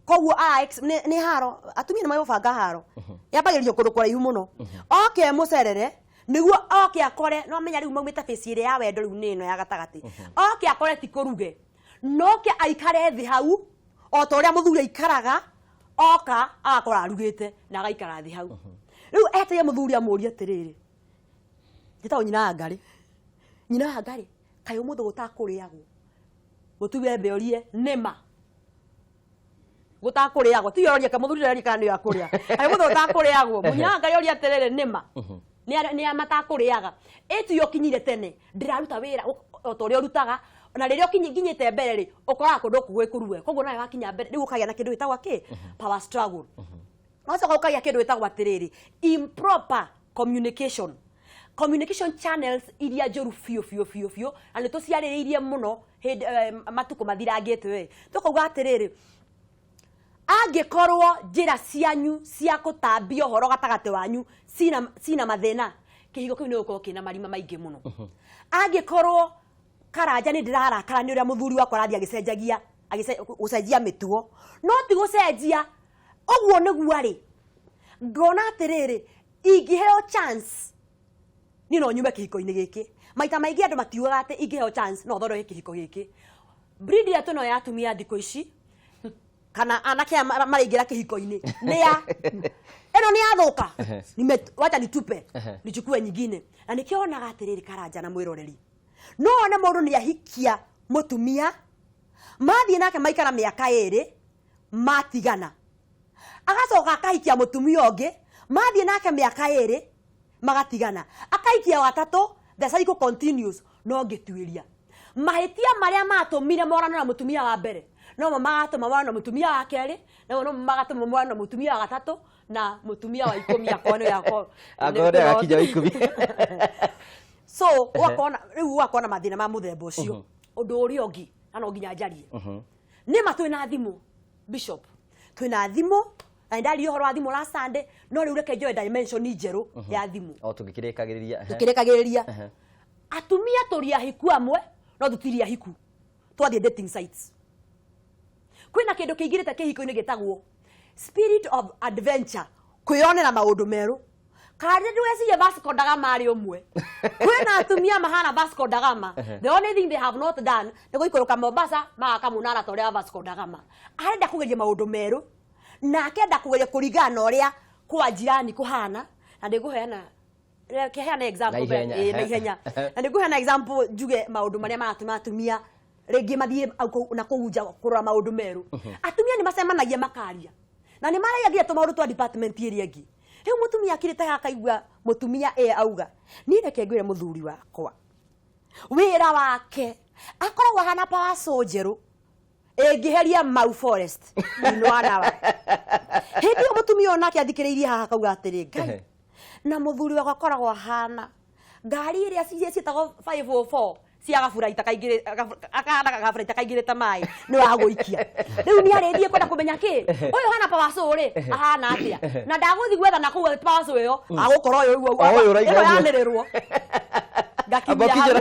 Speaker 3: Koguo nĩ haro, atumia nĩ magũbanga haro yambagĩrĩrio kũndũ kũraihu mũno. Oke e mũcerere nĩguo oke akore, no amenya rĩu maumĩte phase ĩrĩa ya wendo, rĩu nĩ ĩno ya gatagatĩ. Oke akore ti kũruge, noke aikare thĩ hau o ta ũrĩa mũthuri aikaraga. Oka agakora arugĩte na agaikara thĩ hau. Rĩu eteire mũthuri amũrie atĩrĩrĩ, njĩtagwo nyina wa Ngarĩ, nyina wa Ngarĩ, kaĩ ũmũthĩ gũtakũrĩagwo? Mũtumia embe orie nĩma gũtakũrĩagwo, ti orie ka mũthuri ũroria kana nĩ akũrĩa, kaĩ ũmũthĩ gũtakũrĩagwo? Mũnyina wa Ngarĩ orie atĩrĩrĩ, nĩma nĩ a matakũrĩaga? Ĩtu ũkinyire tene, ndĩraruta wĩra o ta ũrĩa ũrutaga, na rĩrĩa nginyĩte mbere rĩ, ũkoraga kũndũ gũkũ gwĩ kũruge. Koguo nawe wakinya mbere rĩu ũkagĩa na kĩndũ gĩtagwo kĩ power struggle. Wacoka ũkagĩa kĩndũ gĩtagwo atĩrĩrĩ, improper communication channels iria njũru biũ biũ biũ biũ, na nĩ tũciarĩrĩirie mũno hĩndĩ matukũ mathirangĩte we, tũkauga atĩrĩrĩ, angĩkorwo njĩra cianyu cia gũtambia ũhoro gatagatĩ wanyu cina mathĩna, kĩhiko kĩu nĩ gũkorwo kĩna marima maingĩ mũno. Angĩkorwo karanja nĩ ndĩrarakara nĩ ũrĩa mũthuri wakwa arathiĩ agĩcenjagia, gũcenjia mĩtugo, no ti gũcenjia ũguo nĩguo arĩ, ngona atĩrĩrĩ, ingĩheo chance niĩ no nyume kĩhiko-inĩ gĩkĩ. Maita maingĩ andũ matiugaga atĩ ingĩheo chance no thondeke kĩhiko gĩkĩ. Breed ĩrĩa twĩnayo ya atumia thikũ ici, kana anake aya maraingĩra kĩhiko-inĩ, nĩ ya ĩno nĩ yathũka, wacha nitupe, nichukue nyingine. Na nĩkĩo onaga atĩrĩrĩ, karanja na mwĩroreri, no one mũndũ nĩ ahikia mũtumia, mathiĩ nake maikara mĩaka 2, matigana, agacoka akahikia mũtumia ũngĩ, mathiĩ nake mĩaka 2, magatigana, akaikia watatũ. The cycle continues. No ngĩtuĩria mahĩtia marĩa matũmire morano na mũtumia wa mbere nomo magatũma morano na mũtumia wa kerĩ, namo nomo magatũma morano na mũtumia wa gatatũ na mũtumia wa 10, akorwo nĩ akorwo
Speaker 1: Akorwo nĩ agakinya wa 10.
Speaker 3: So ũgakona rĩu ũgakona mathĩna ma mũthemba ũcio. Ũndũ ũrĩa ũngĩ na no nginya njarie nĩ ma, twĩna thimũ, Bishop, twĩna thimũ, na nĩndaririe ũhoro wa thimũ last Sunday, no rĩu reke njoe dimension njerũ ya thimũ.
Speaker 1: O tũgĩkĩrĩkagĩrĩria.
Speaker 3: Tũkĩrĩkagĩrĩria, atumia tũrĩ ahiku amwe no tũtirĩ ahiku. Twathiĩ dating sites, kwĩna kĩndũ kĩingĩrĩte kĩhiko-inĩ gĩtagwo spirit of adventure, kwĩyonera maũndũ merũ. Kana ndwecirie Vasco da Gama arĩ ũmwe. Kwĩna atumia mahana Vasco da Gama. The only thing they have not done nĩ gũikũrũka Mombasa magaka mũnara ta ũrĩa wa Vasco da Gama. Arenda kũgeria maũndũ merũ na akenda kũgeria kũringana na ũrĩa kwa jirani kũhana, na ndĩngũheana, reke heane example.
Speaker 1: Na ihenya.
Speaker 3: Na ihenya, na ndĩngũheana example njuge maũndũ marĩa maratũma atumia rĩngĩ mathiĩ au na kũu nja kũrora maũndũ merũ. Atumia nĩ macemanagia makaria na nĩ maragia tũmaũndũ twa department ĩrĩa ĩngĩ. Rĩu mũtumia akirĩte haha akaigua mũtumia ĩ auga, niĩ reke ngwĩre mũthuri wakwa wĩra wake akoragwo ahana power saw njerũ ĩngĩheria Mau Forest in 1 hour. Hĩndĩ ĩyo mũtumia ũyũ nake athikĩrĩirie haha akauga atĩrĩ, Ngai, na mũthuri wakwa akoragwo ahana ngari ĩrĩa ciĩtagwo 504 cia gaburaita kaingĩrĩ, akahana gaburaita kaingĩrĩte maĩ nĩ wa gũikia. Rĩu nĩ arĩthiĩ kwenda kũmenya kĩ ũyũ hana power saw rĩ ahana atĩa, na ndagũthiĩ gwetha na kũu power saw ĩyo agũkorwo ũyũ ũguo.
Speaker 1: O ũyũ ũraiga
Speaker 3: ĩno
Speaker 1: ũguo.
Speaker 3: Yanĩrĩrwo ngakinyia hau.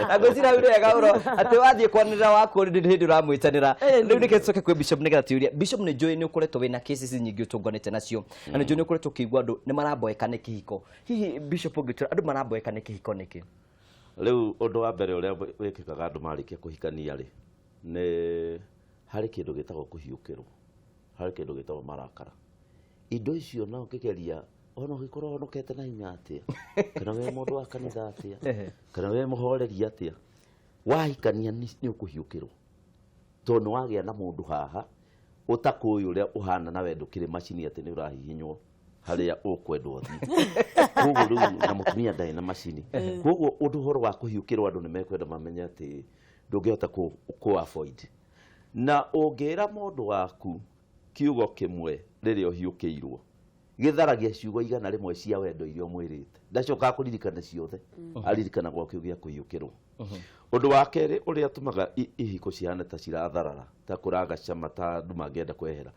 Speaker 1: Na ngwĩciria hau nĩ wega mũno atĩ wathiĩ kwanĩrĩra waku nĩ hĩndĩ ũramwĩtanĩra. Rĩu nĩkĩ tũcoke kwĩ bishop nĩgetha tũyũrie. Bishop, nĩ njũĩ nĩ ũkoretwo wĩna cases nyingĩ ũtũnganĩte nacio, na nĩ njũĩ nĩ ũkoretwo ũkĩigua andũ nĩ maramboeka nĩ kĩhiko. Hihi bishop, ũngĩtwĩra andũ maramboeka nĩ kĩhiko nĩkĩ?
Speaker 2: Rĩu ũndũ wa mbere ũrĩa wĩkĩkaga andũ marĩkia kũhikania rĩ, nĩ harĩ kĩndũ gĩtagwo kũhiũkĩrwo, harĩ kĩndũ gĩtagwo marakara. Indo icio na ũngĩgeria ona ũngĩkorwo honokete na hinya atĩa, kana wĩ mũndũ wa kanitha atĩa, kana wĩ mũhoreri atĩa, wahikania nĩ ũkũhiũkĩrwo, tondũ nĩ wagĩa na mũndũ haha ũtakũĩ ũrĩa ũhana, na we ndũkĩrĩ macini atĩ nĩ ũrahihinywo harĩa ũkwendwo ũthiĩ. Koguo rĩu na mũtumia ndarĩ na macini, koguo ũndũ ũhoro wa kũhiũkĩrwo, andũ nĩ mekwenda mamenye atĩ ndũngĩhota kũ avoid. Na ũngĩra mũndũ waku kiugo kĩmwe rĩrĩa ũhiũkĩirwo, gĩtharagia ciugo 100 cia wendo iria ũmwĩrĩte. Ndacokaga kũririkana ciothe, aririkanagwo kĩu gĩa kũhiũkĩrwo. Ũndũ wa kerĩ ũrĩa tũmaga ihiko cihane ta ciratharara, ta kũraga cama, ta andũ mangĩenda kwehera,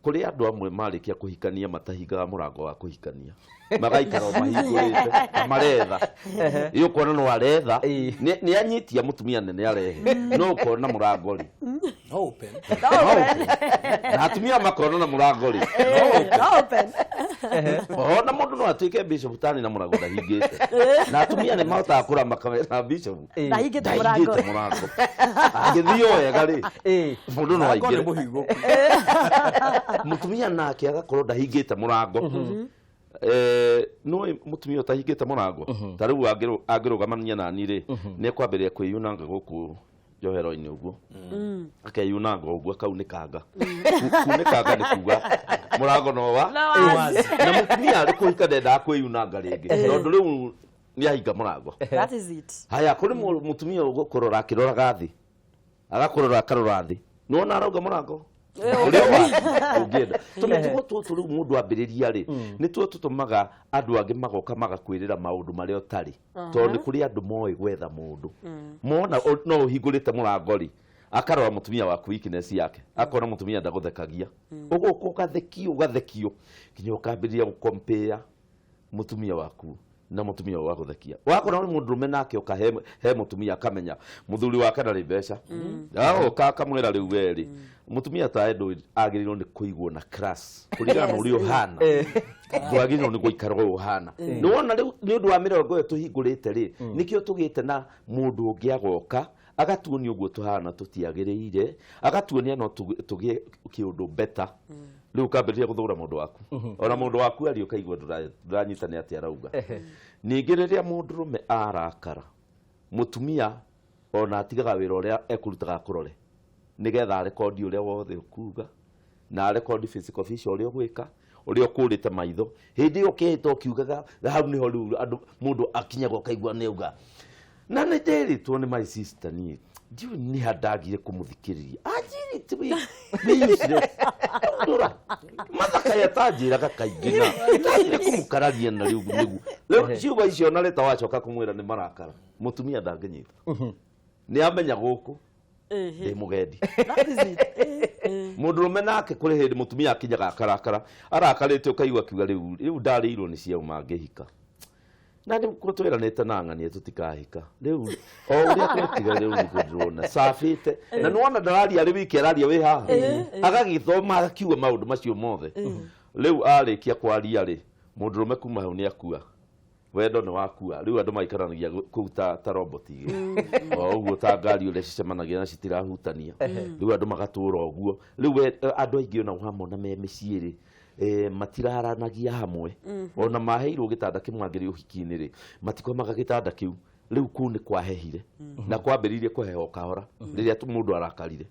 Speaker 2: kũrĩ andũ amwe marĩkia kũhikania matahingaga mũrango wa kũhikania, magaikara o mahingũrĩte na maretha. Ĩ ũkona no aretha, nĩ anyitia mũtumia nene arehe, no ũkona mũrango rĩ
Speaker 4: No open.
Speaker 2: Na atumia makona na mũrango rĩ
Speaker 3: no open.
Speaker 2: Ona mũndũ no atuĩke bishop tani na mũrango ndahingĩte, na atumia nĩ mahotaga kũrama kamera bishop
Speaker 3: ndahingĩte mũrango.
Speaker 2: Ndahingĩte mũrango, angĩthiĩ o wega rĩ, mũndũ no
Speaker 4: Mũrango nĩ
Speaker 2: aingĩre.
Speaker 4: mũhingũku.
Speaker 2: Mũtumia nake agakorwo ndahingĩte mũrango. No mũtumia ũtahingĩte mũrango ta rĩu angĩrũgamania nani rĩ, nĩ ekwambĩrĩria kwĩyunanga gũkũ njohero-inĩ ũguo, akeyunanga ũguo, akaunĩkanga. Kunĩkanga nĩ kuga mũrango no wa
Speaker 3: No wazi.
Speaker 2: Na mũtumia arĩ kũhika ndendaga kwĩyunanga rĩngĩ, tondũ rĩu nĩ ahinga mũrango.
Speaker 3: That is it.
Speaker 2: Haya, kũrĩ mũtumia ũgũkũrora akĩroraga thĩ, agakũrora akarora thĩ, nĩwona arauga mũrango ũrĩa wathi ũngĩenda. Tũmĩtugo tũtũ rĩu mũndũ ambĩrĩria rĩ, nĩtuo tũtũmaga andũ angĩ magoka magakwĩrĩra maũndũ marĩa ũtarĩ, tondũ nĩ kũrĩ andũ moĩ gwetha mũndũ mona no ũhingũrĩte mũrango rĩ, akarora mũtumia waku weakness yake, akona mũtumia ndagũthekagia, ũgũka ũgathekio ũgathekio nginya ũkambĩrĩria gũkompea mũtumia waku na mũtumia ũyũ wagũthekia. Wakora nĩ mũndũrũme nake ũka he mũtumia akamenya mũthuri wake ndarĩ mbeca, agoka akamwĩra, rĩu we rĩ, mũtumia ta ndũ agĩrĩirwo nĩ kũigwo na class kũringana na ũrĩa ũhana, ndwagĩrĩirwo nĩ gũikara ũũ ũhana. Nĩ wona rĩu nĩ ũndũ wa mĩrongo ĩyo tũhingũrĩte rĩ, nĩkĩo tũgĩte na mũndũ ũngĩ agoka agatuonia ũguo tũhana tũtiagĩrĩire, agatuonia no tũgĩe kĩũndũ better. Rĩu ũkambĩrĩria gũthũra mũndũ waku, ona mũndũ waku aria ũkaigua ndũranyita nĩ atĩa arauga. Ningĩ rĩrĩa mũndũrũme arakara, mũtumia ona atigaga wĩra ũrĩa ekũrutaga akũrore, nĩgetha arekondi ũrĩa wothe ũkuga na arekondi physical feature ũrĩa ũgwĩka, ũrĩa ũkũrĩte maitho hĩndĩ ĩyo ũkĩhĩta ũkiugaga. Hau nĩho rĩu andũ mũndũ akinyaga ũkaigua nĩ auga, na nĩ ndĩrĩtwo nĩ my sister, niĩ ndiũĩ nĩ ha ndagire kũmũthikĩrĩria, anjĩrĩte wĩ useless ndũra mathakaya tanjĩraga kaingĩ na ndagire kũmũkararia, na rĩu nĩguo rĩu ciugo icio na rĩta wacoka kũmwĩra nĩ marakara, mũtumia ndangĩnyita, nĩ amenya gũkũ ndĩ mũgendi.
Speaker 3: That is it.
Speaker 2: Mũndũrũme nake kũrĩ hĩndĩ mũtumia akinyaga akarakara, arakarĩte ũkaigua akiuga, rĩu rĩu ndarĩirwo nĩ ciauma ngĩhika, na rĩu kũ twĩranĩte na ng'ania tũtikahika, rĩu o ũrĩa twetiga rĩu nĩguo ndĩrona cabĩte. Na nĩwona ndararia arĩ wiki, araria wĩ haha, agagĩthoma agakiuga maũndũ macio mothe. Rĩu arĩkia kwaria rĩ, Mũndũrũme kuma hau nĩ akua, wendo nĩ wakua. Rĩu andũ maikaranagia kũu ta robot igĩrĩ o ũguo, ta ngari ũrĩa cicemanagia na citirahutania. Rĩu andũ magatũra ũguo. Rĩu andũ aingĩ ona wamona me mĩciĩ rĩ, matiraranagia hamwe. Ona maheirwo gĩtanda kĩmwe angĩrĩ ũhiki-inĩ rĩ, matikomaga gĩtanda kĩu. Rĩu kũu nĩ kwahehire na kwambĩrĩirie kũheha o kahora rĩrĩa tu mũndũ arakarire,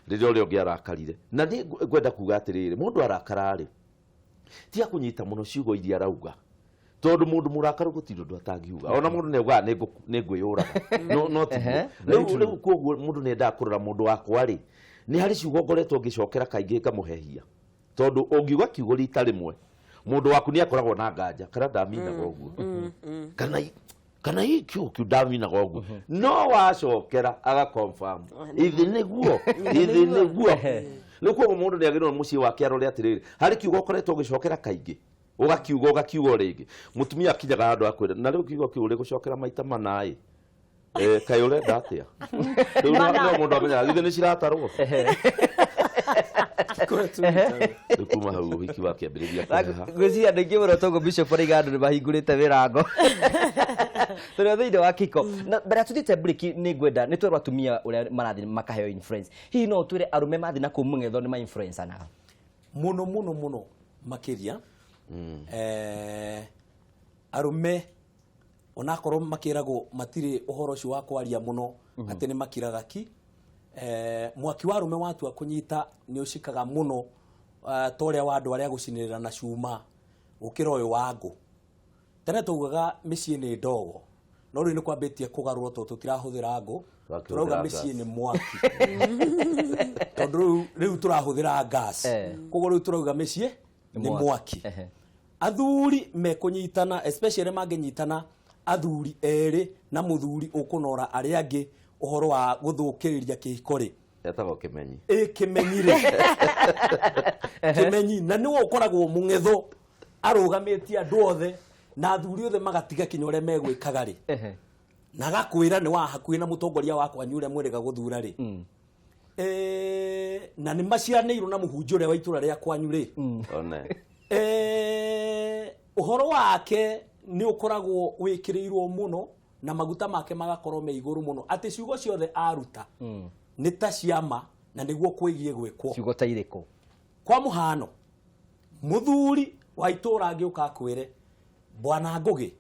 Speaker 2: rĩrĩa ũrĩa ũngĩ arakarire. Na niĩ ngwenda kuga atĩrĩrĩ, mũndũ arakara rĩ, tiga kũnyita mũno ciugo iria arauga, tondũ mũndũ mũrakaru gũtirĩ ũndũ atangiuga. Ona mũndũ nĩ augaga nĩ ngwĩyũraga, no tiguo. Rĩu koguo mũndũ nĩ endaga kũrora mũndũ wakwa rĩ, nĩ harĩ ciugo ngoretwo ngĩcokera kaingĩ ngamũhehia, tondũ ũngiuga kiugo rita rĩmwe, mũndũ waku nĩ akoragwo na nganja kana ndaminaga ũguo, kana hii kiugo kiu ndaminaga ũguo. No wacokera aga confirm ithi nĩguo, ithi nĩguo. Rĩu koguo mũndũ nĩ agĩrĩirwo mũciĩ wake arore atĩrĩrĩ, harĩ kiugo ũkoretwo ũgĩcokera kaingĩ, ũgakiuga ũgakiuga o rĩngĩ. Mũtumia akinyaga handũ akwĩra, na rĩu kiugo kĩu ũrĩgũcokera maita mana ĩ, kaĩ ũrenda atĩa? Rĩu no mũndũ amenyaga githĩ nĩ ciratarwo. Rĩu kuma hau ũhiki wakĩambĩrĩria kũheha.
Speaker 1: Ngwĩciria andũ aingĩ mũno toguo Bishop arauga, andũ nĩ mahingũrĩte mĩrango tũrĩ o thĩinĩ wa kiko. Na mbere ya tũthiĩte break, nĩ ngwenda nĩ twerwo atumia ũrĩa marathiĩ makaheo influence. Hihi no ũtwĩre arũme mathiĩ na kũu mũng'etho nĩ ma influence-anaga?
Speaker 4: Mũno mũno mũno makĩria. Arũme onakorwo makĩragwo matirĩ ũhoro ũcio wa kwaria mũno, atĩ nĩ makiraga ki, mwaki wa arũme watua kũnyita nĩ ũcikaga mũno, ta ũrĩa wa andũ arĩa gũcinĩrĩra na cuma gũkĩra ũyũ wa ngũ. Tene twaugaga mĩciĩ nĩ ndogo, no rĩu nĩ kwambĩtie kũgarũrwo tondũ tũtirahũthĩra ngũ.
Speaker 2: Twakĩhũthĩra
Speaker 4: Tũrauga
Speaker 2: gas.
Speaker 4: mĩciĩ nĩ mwaki, tondũ rĩu tũrahũthĩra gas. Koguo rĩu tũrauga mĩciĩ nĩ mwaki. Athuri mekũnyitana, especially mangĩnyitana athuri erĩ na mũthuri ũkũnora arĩa angĩ ũhoro wa gũthũkĩrĩria kĩhiko rĩ,
Speaker 2: Etagwo kĩmenyi.
Speaker 4: Ĩ kĩmenyi rĩ, kĩmenyi na nĩwe ũkoragwo mũng'etho arũgamĩtie andũ othe na athuri othe magatiga kinya ũrĩa megwĩkaga rĩ, na agakwĩra nĩ wa hakuhĩ na mũtongoria wa kwanyu ũrĩa mwĩrĩga gũthura rĩ, na nĩ macianĩirwo na mũhunjia ũrĩa wa itũra rĩa kwanyu rĩ,
Speaker 2: one
Speaker 4: ũhoro wake nĩ ũkoragwo wĩkĩrĩirwo mũno na maguta make magakorwo me igũrũ mũno, atĩ ciugo ciothe aruta nĩ ta ciama na nĩguo kwĩgiĩ gwĩkwo.
Speaker 1: Ciugo ta irĩkũ?
Speaker 4: Kwa mũhano, mũthuri wa itũra angĩũka akwĩre, "Bwana Ngũgĩ,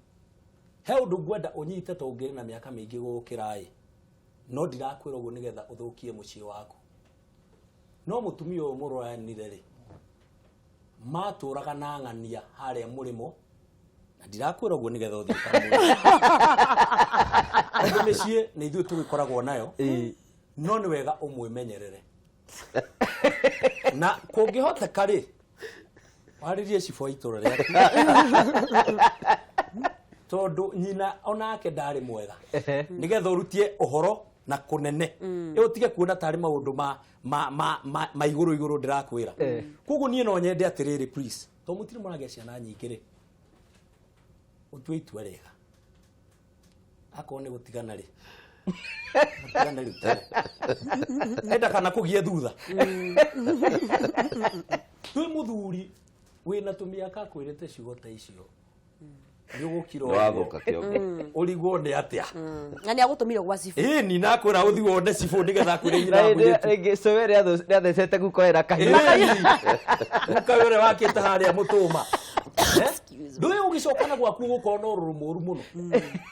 Speaker 4: he ũndũ ngwenda ũnyite to ũngĩrĩ na mĩaka mĩingĩ gũgũkĩra ĩ, no ndirakwĩra ũguo nĩgetha ũthũkie mũciĩ waku, no mũtumia ũyũ mũroranire rĩ, matũraga na ng'ania harĩa mũrĩmo, na ndirakwĩra ũguo nĩgetha ũthiĩ ũkamwĩre." Tondũ mĩciĩ nĩ ithuĩ tũgĩkoragwo nayo, no nĩ wega ũmwĩmenyerere na kũngĩhoteka rĩ, warĩrie cibũ wa itũra rĩaku, tondũ nyina onake ndarĩ mwega, nĩgetha ũrutie ũhoro na kũnene ĩ ũtige kuona tarĩ maũndũ ma igũrũ igũrũ ndĩrakwĩra. Koguo niĩ no nyende atĩrĩrĩ, please, to mũtirĩ mũragĩa ciana nyingĩ rĩ, ũtue itua rĩega. Akorwo nĩ gũtigana rĩ, mũtigane rĩu tene. Enda kana kũgie thutha twĩ mũthuri wĩna tũmĩaka akwĩrĩte ciugo ta icio, nĩ ũgũkira.
Speaker 2: Nĩ wathũka kĩongo.
Speaker 4: Ũrigwo nĩ atĩa.
Speaker 3: Na nĩ agũtũmire gwa cibũ.
Speaker 4: Ĩni nakwĩra ũthi wone cibũ nĩgetha akwĩre nyina
Speaker 1: Na
Speaker 4: wa
Speaker 1: hĩndĩ
Speaker 4: mũirĩtu.
Speaker 1: ĩyo rĩngĩ cũwe rĩathecete gukorera kahiũ.
Speaker 4: Guka ũrĩa wakĩte harĩa mũtũma ndũĩ ũgĩcoka na gwaku ũgũkorwo na ũrũrũ mũru mũno.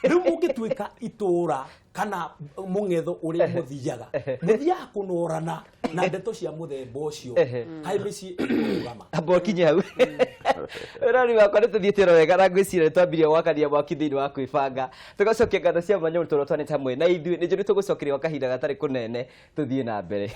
Speaker 4: Rĩu mũngĩtuĩka itũra kana mũng'etho ũrĩa mũthiaga kũnorana na ndeto cia mũthemba ũcio, kaĩ mĩciĩ ĩkũrũgama?
Speaker 1: Amba ũkinye hau rori wakwa, nĩ tũthiĩte oro wega na ngwĩciria nĩ twambirie gwakania mwaki thĩinĩ wa kwĩbanga. Tũgacokia ngatho cia mwanya mũtũrwo twanĩte hamwe na ithuĩ. Nĩ njũĩ nĩ tũgũcokeria gwa kahinda gatarĩ kũnene tũthiĩ na mbere.